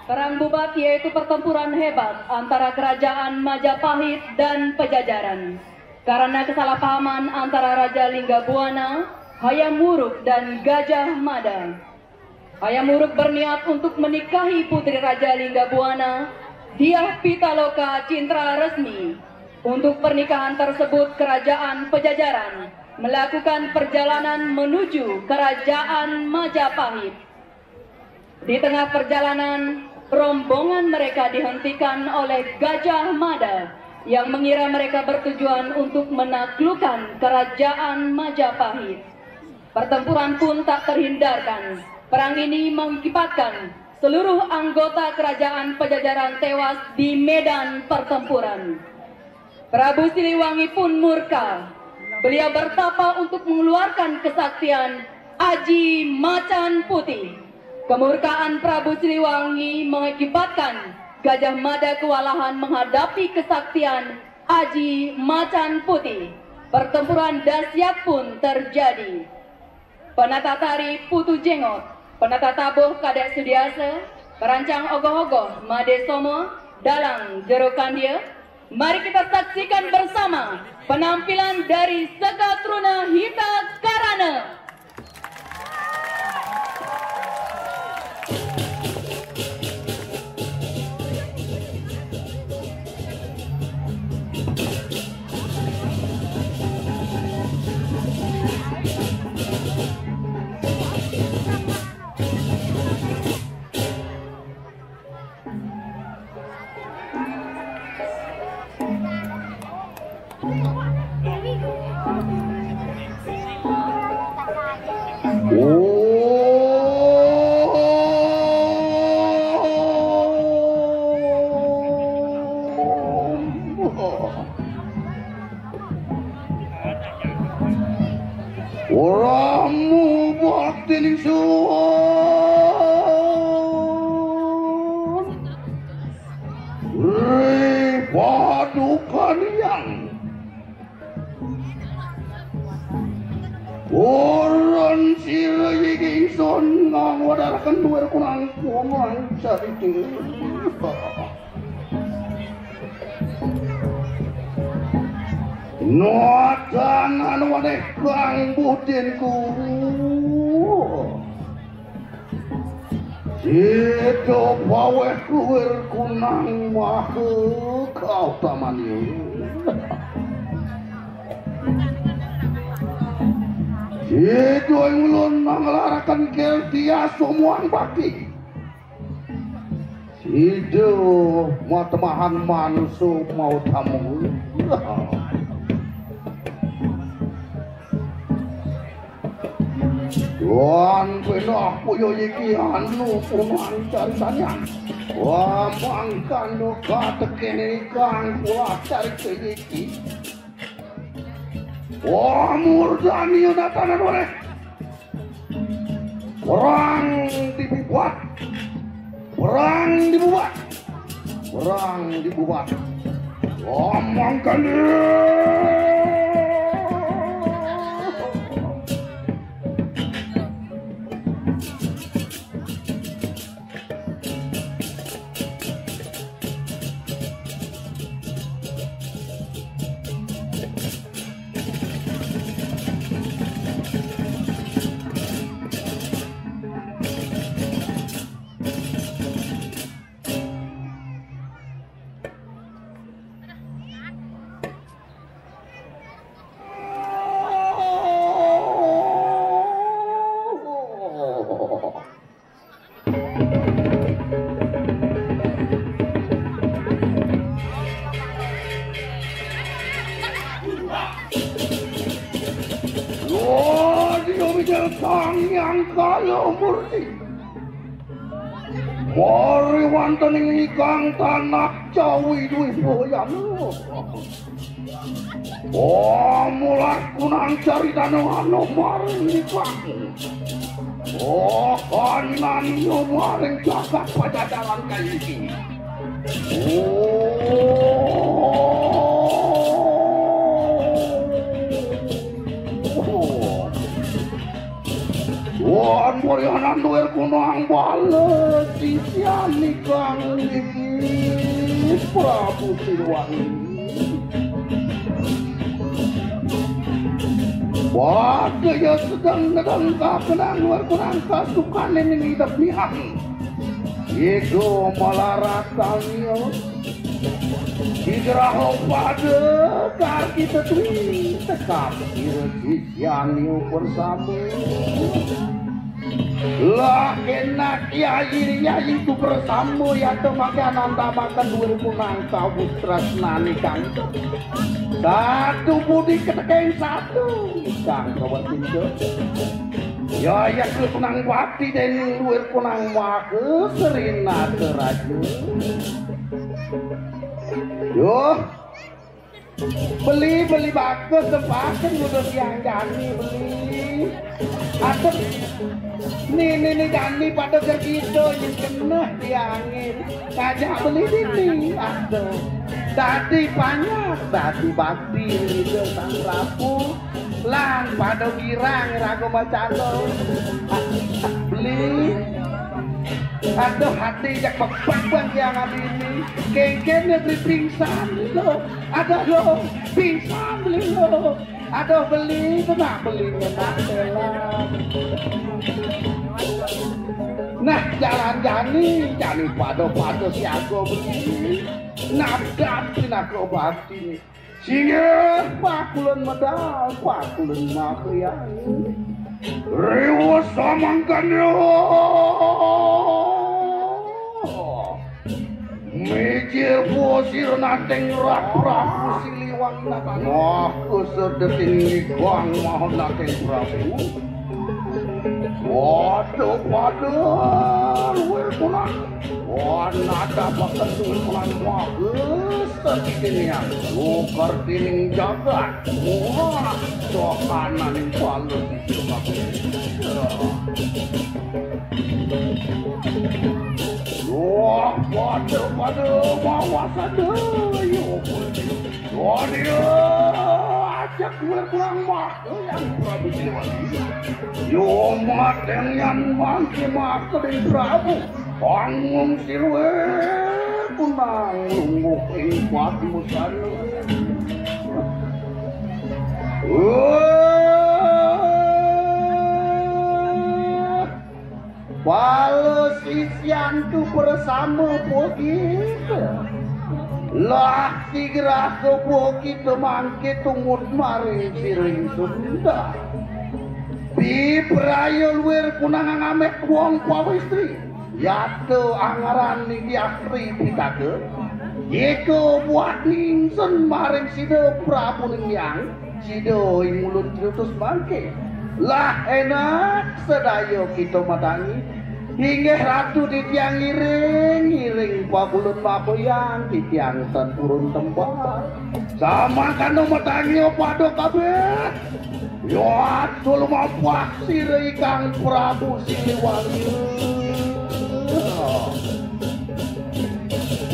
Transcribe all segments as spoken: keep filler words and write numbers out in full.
Perang bubat yaitu pertempuran hebat antara kerajaan Majapahit dan Pejajaran. Karena kesalahpahaman antara Raja Lingga Buana, Hayam Wuruk dan Gajah Mada. Hayam Wuruk berniat untuk menikahi putri Raja Lingga Buana, Diah Pitaloka Cintra Resmi. Untuk pernikahan tersebut, kerajaan Pejajaran melakukan perjalanan menuju kerajaan Majapahit. Di tengah perjalanan, rombongan mereka dihentikan oleh Gajah Mada yang mengira mereka bertujuan untuk menaklukkan kerajaan Majapahit. Pertempuran pun tak terhindarkan. Perang ini mengakibatkan seluruh anggota kerajaan Pajajaran tewas di medan pertempuran. Prabu Siliwangi pun murka. Beliau bertapa untuk mengeluarkan kesaktian Aji Macan Putih. Kemurkaan Prabu Siliwangi mengakibatkan Gajah Mada kewalahan menghadapi kesaktian Aji Macan Putih. Pertempuran dahsyat pun terjadi. Penata tari Putu Jengot, penata tabuh Kadek Sudiasa, perancang ogoh-ogoh Made Somo, dalang Jero Kandia. Mari kita saksikan bersama penampilan dari Sekatruna Hita Karana. Ora mubakti ningsun. Ri padukan yang. Urun sira iki ingsun ngawedaraken duwer kunang kunang sariti. Nuatan anu waneh kang budinku. Sida paweh kuwir kunang maha kautamani. Sida ing ulun nanglaraken kirti asumuang bakti. Sida matemahan mansa mau tamu. Wan penah kaya iki anu punang caritanya. Wah, mangkana katekene kang kula carita iki. Wah, murdani natanan oleh. Perang dibubat. Perang dibubat. Perang dibubat. Wah, mangkana. Wah, dia bicara sang yang kala murti. Mari wonten ing ikang tanah Jawi duwe boyan. Oh, mulah kunang caritane ana maring ikang. Oh, kanan yo maring jagat Pajajaran kaya iki. Oh. Wan, wan, Yanan duwir kunang bala sisyané kang niki Prabu Siliwangi. Pada ya sedeng ngedeng kakenang duwir kunang kasukané ning idep niang. Iku malarat tamiya. Digraha pada kaki tetwi tekap ira sisyané bersama. Lah kenak yayi yayi tu bersama ya to mangke anandamaken duwir kunang kawis tresnané kang. Satu budi ketekeng satu kang kawetinda. Ya ya kunang bakti dening duwir kunang maka serinata raja. Yo. Beli, beli bagus, tempaken kudu tiang jani beli. Aduh, nini ni jani pada gegito yang keneh tiangin. Ngajak beli dini, aduh. Dadi panyas, dadi bakti ida Sang Prabu. Lan pada girang raga macana. Beli. Aduh, hati jak bebek bang tiang ini. Kengken negeri pingsan lo. Aduh lo, pingsan beli lo. Aduh beli, kena beli kena telan. Nah, jalan jani, jani pada-pada siaga beli. Nabdan pinaga bakti. Singgih pakulun medal, pakulun makayang. Riwus samangkanya. Mijil bosir nating rak Prabu Siliwangi natang. Wah, kusudeting ikang maha nating Prabu. Waduh, waduh, luwih punah. Wah, nada bakal luwih punah. Wah, kusudeting yang. Lukar dining jagat. Wah, sokanan balus. Wah, pada, pada, bawa sadaya. Wah, dia ajak gue pulang mah. Yang Prabu Siliwangi. Yo, mateng yang mangke maka di Prabu. Panggung sirwe kunang lungguh ing Padmasana. Wah. Pala sisyantu bersama pogi. Lah sigra pogi temangke tumut maring siring Sunda. Bibraya luwir kunang angamek wong pawistri. Yata angaran Nindya Sri Pitaka. Yeka buat ningsen maring sida Prabu Ningyang, sida ing ulun triutus mangke. Lah enak sedaya kita matangi. Inggih Ratu titiang ngiring, ngiring pakulun makoyang, titiang tan purun tembal. Samangkana matangi pada kabeh. Yo atul mapah sira ikang Prabu Siliwangi.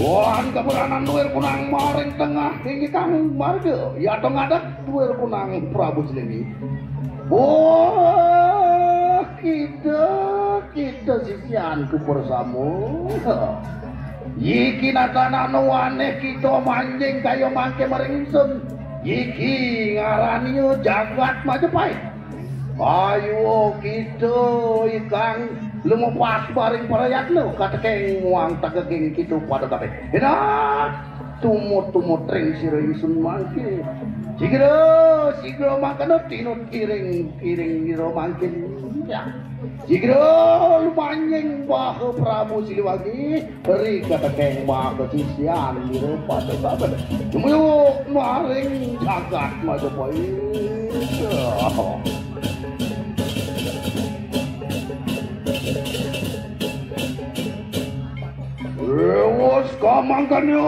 Wan keberanan duwir kunang maring tengah ing ikang marga. Ya tengah dak duwir kunang Prabu Siliwangi. Wah, kita, kita sisyanku bersama. Iki natanana waneh kita manjing kaya mangke maring ingsun. Iki ngarani jagat Majapahit. Ayo kita ikang lumepas baring parayatna katekeng muang tegeging kita pada kabeh. Enak tumut-tumut ring sira ingsun mangke. Sigra, sigra mangkana tinut iring, iring ira mangke. Ya. Sigra lumanjing baha Prabu Siliwangi. Ri katekeng maka sisyan ira pada babad. Jumuyuk maring jagat Majapahit. Lewus kamangkanya.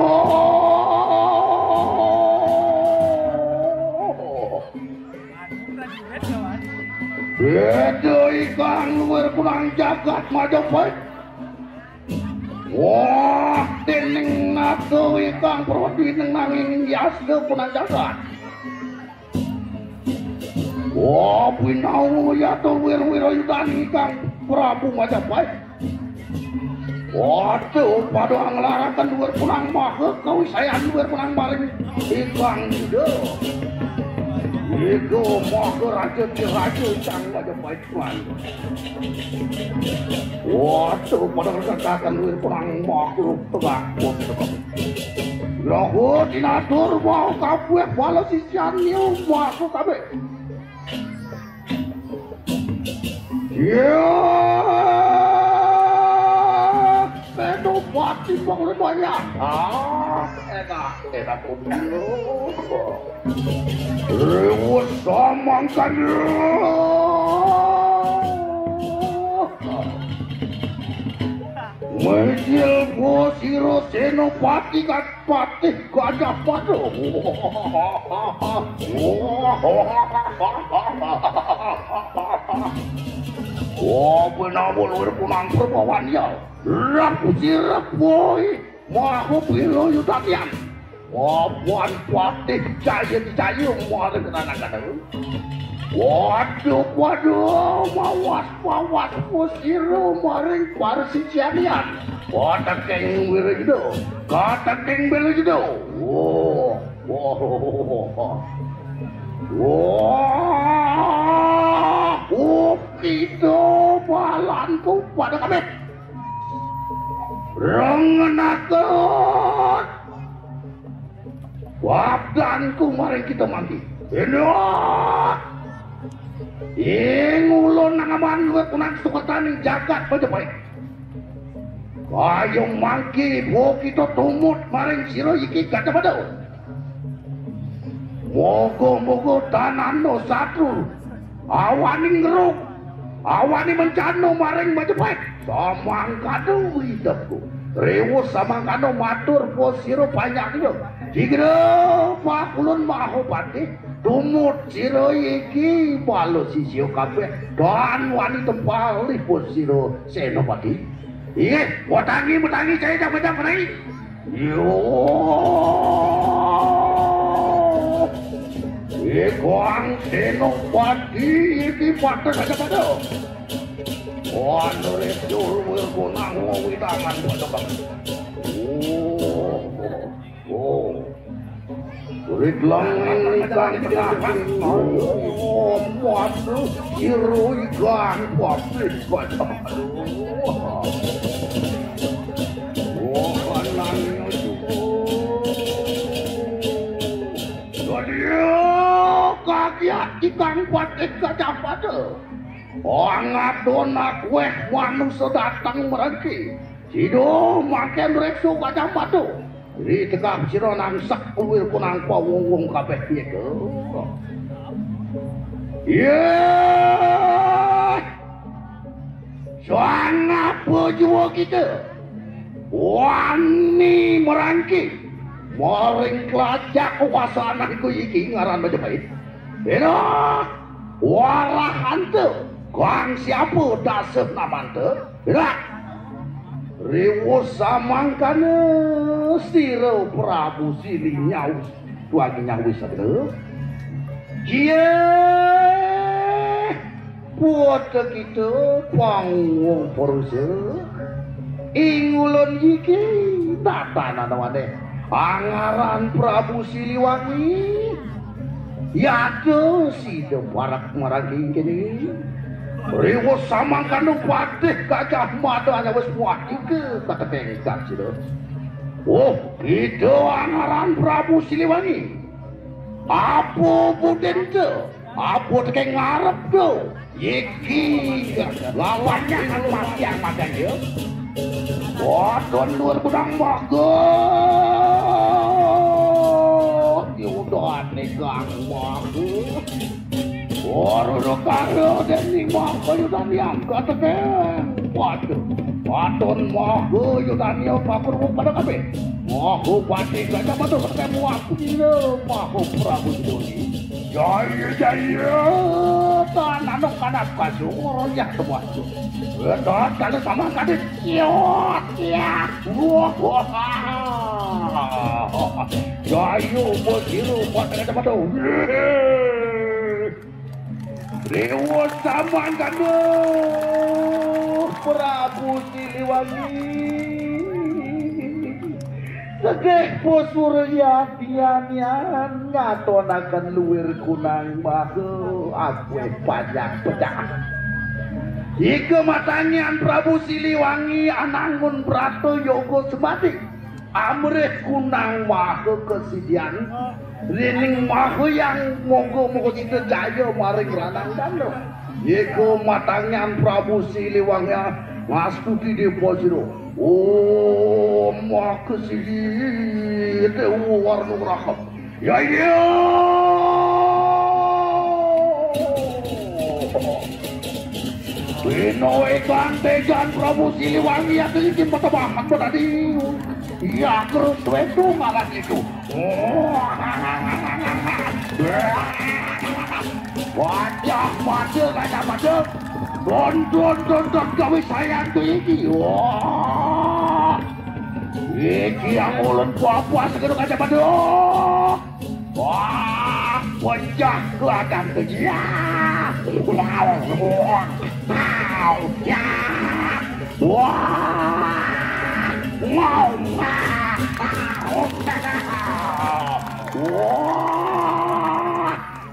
Beda ikang luwir kunang jagat Majapahit. Wah, dening naga ikang perwedi neng nanging yasna punang jagat. Wah, pinau yata wir-wira yudani ikang Prabu Majapahit. Waduh, pada nglaraken luwir punang maha kawisayan luwir punang maring Ikang Yuda. Iku maha raja diraja Ikang Majapahit. Waduh, pada nglaraken luwir punang maha tegak. Lahu tinatur mau kabeh bala sisian niu maha kabeh. Ya, Senopati Panglima ya. Ah, enak, enak, enak. Rewes samangkan. Mejil bosiro Senopati kan Patih Gajah Mada. Wah, menawa luwir punang perbawan ya. Rap sirep woi. Maha pila yudatian. Wawan Patih Jaya Jaya maring kenangan. Waduh, waduh, mawas, mawas, pusiro maring parsicianian. Kateking wirida, kateking belujudo. Wah, wah, wah, wah, kita balanku pada kabeh. Rengenaken. Wabdanku maring kita mangki. Indah. Ing ulun nangaman luwih punang sukataning jagat Majapahit. Kayung mangki bo kita tumut maring sira iki Gajah Mada. Moga-moga tanana satru awani ngeruk, awani mencana maring Majapahit. Samangkana widepku. Riwus samangkana matur pasira panyaknya. Jigra pakulun Mahapati, tumut sira iki bala sisia kabeh. Dan wani tempalih pasira Senopati. Inggih, matangi, matangi, saya jam-jam menawi. Yo. Ikang Senopati iki patut aja pada. Anu resul wirgonang wewidangan pada. Oh. Oh. Ridlang ingkang penahan. Oh, waduh, ira ingkang pabrik. Waduh. Wah, anane cukup. Waduh, kagiat ikang patih Gajah Mada. Angadon akweh manusa dateng merengki. Sida mangken reksa Gajah Mada. Ri tegap sira nangsek kuwir kunang pawung-wung kabeh piye to? Yeh! Sangapa jua kita wani merangki maring kelajak kuasa anakku iki ngaran Majapahit. Ira warahanta kang siapa dasep namanta? Ira riwus samangkana sira Prabu Sili nyaus tuangi nyawi sabda. Kiye puwata kita pangwong parusa ing ulun iki tatanan waneh pangaran Prabu Siliwangi. Yada sida parak marang kene. Riwus samangkana patih Gajah Mada wis muatika katekengkat sida. Oh, kita angaran Prabu Siliwangi. Apa budenta? Apa teke ngarep tu? Iki lawannya kan mati yang makan dia. Waton luar gudang baga. Yudane gang baga. Waru karo dening mangka yudane angkat teke. Waduh. Waton maha yudane pakur pada kabeh. Maha pati gajah matur teke muak pira maha Prabu Siliwangi. Jaya jaya. Tanano kanap kasur ya semuanya. Wetot kalau sama kadit. Yo, ya. Wah, wah. Jaya bos hiru buat kata mata. Dewa samangkana. Prabu Siliwangi. Sedih pusuryatian ngatonaken luwir kunang maha akweh panjang pecah. Ika matangian Prabu Siliwangi anangun prato yoga semati. Amrih kunang maha kesidian, rining maha yang moga-moga kita jaya maring ranang dana. Yeka matangian Prabu Siliwangi ngastuti Dewa Sira. Om Maha Sidi Dewa Warna Raha. Ya, ya. Bina ingkang tejan Prabu Siliwangi ati iki petebangan tadi. Ya, terus wetu malah itu. Wajah mata, gajah mata. Tonton, tonton gawe sayantu iki. Wah. Iki yang ulun papas kena gajah mata. Wah, pecah ke atas ke dia. Wah, wah, wah, ya. Wah, wah, wah, wah.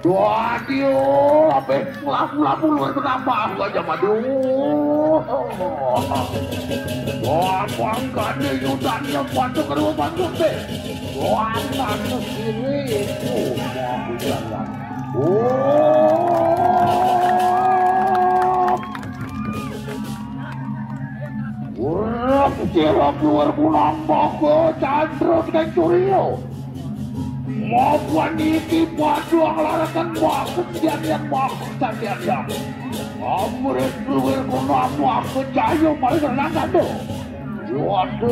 Wah, waduh, apa laku-laku luar kenapa aku aja, aduh. Wah, pangkane yudane padu karo padu teh. Wah, padu sini itu. Wah, hujan. Wah. Urip sira keluar kunang maka candra tekan surya. Mapan iki padu nglaraken waktu kejadian waktu kejadian. Amrit luwir kunang maka cahya maring renang kandha. Waduh,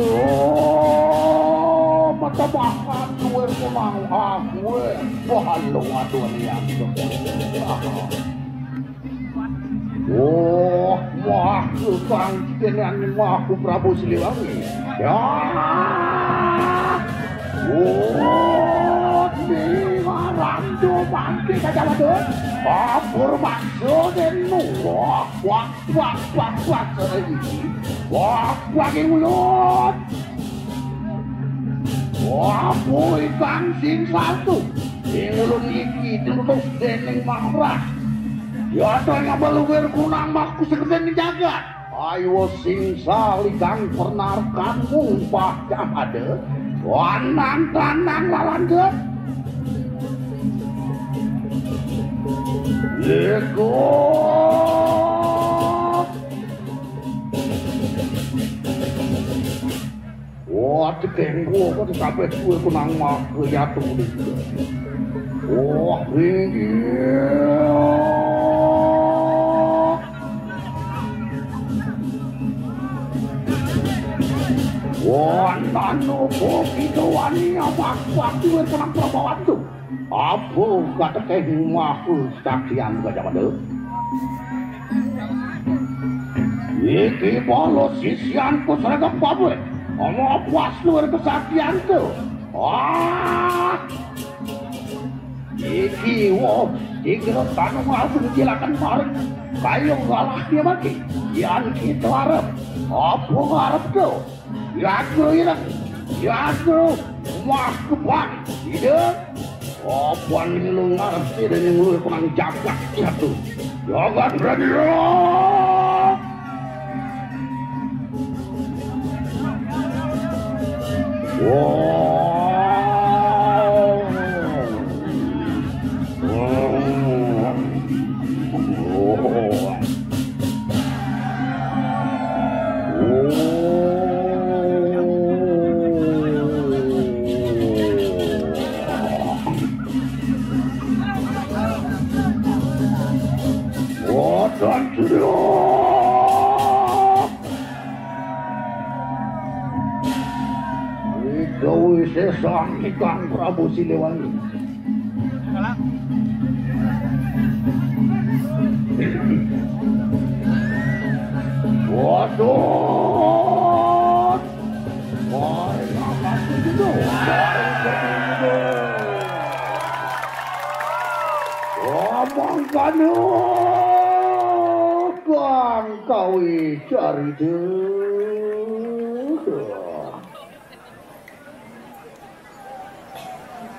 mata makan luwir kunang aku. Wah, lu aduh lihat. Wah, wah, tukang jenengan wah, Prabu Siliwangi. Ya. Wah, Dewa Randu mangke kaca wadon. Abur maksudmu. Wah, wah, wah, wah, wah, sore iki. Wah, wah, iki ulun. Wah, boy, Kang Sing Saltu. Ing ulun iki diutus dening Mahra. Yatra ngabal luwir kunang mahku sekreten jagat. Ayo sing salikang pernarkanmu pacah ada. Wanang tanang lalandep. Yego. Wah, cekeng gua kok sampai suwe ku nang mah yatu. Wah, tinggi. Wah, nanu kok kita wani apa waktu yang kena perbawan tuh. Apa katekeh mahu saksian Gajah Mada? Iki bala sisianku seragam pabrik. Ana pas luwir kesaktianku. Ah! Iki wo, iki lo tanu mahu dicilakan maring. Kayu ngalah dia mati. Yan kita arep. Apa ngarep tu? Yadro ireng, yadro, wah kebang, ide. Apa ning lu ngarep sih dan yang lu kurang jagat yadro. Jagat berani lo. Wow. Wigawi sesang ikang Prabu Siliwangi. Waduh. Mari makan dulu. Mari bertemu. Omong kanu. Angkawi carita.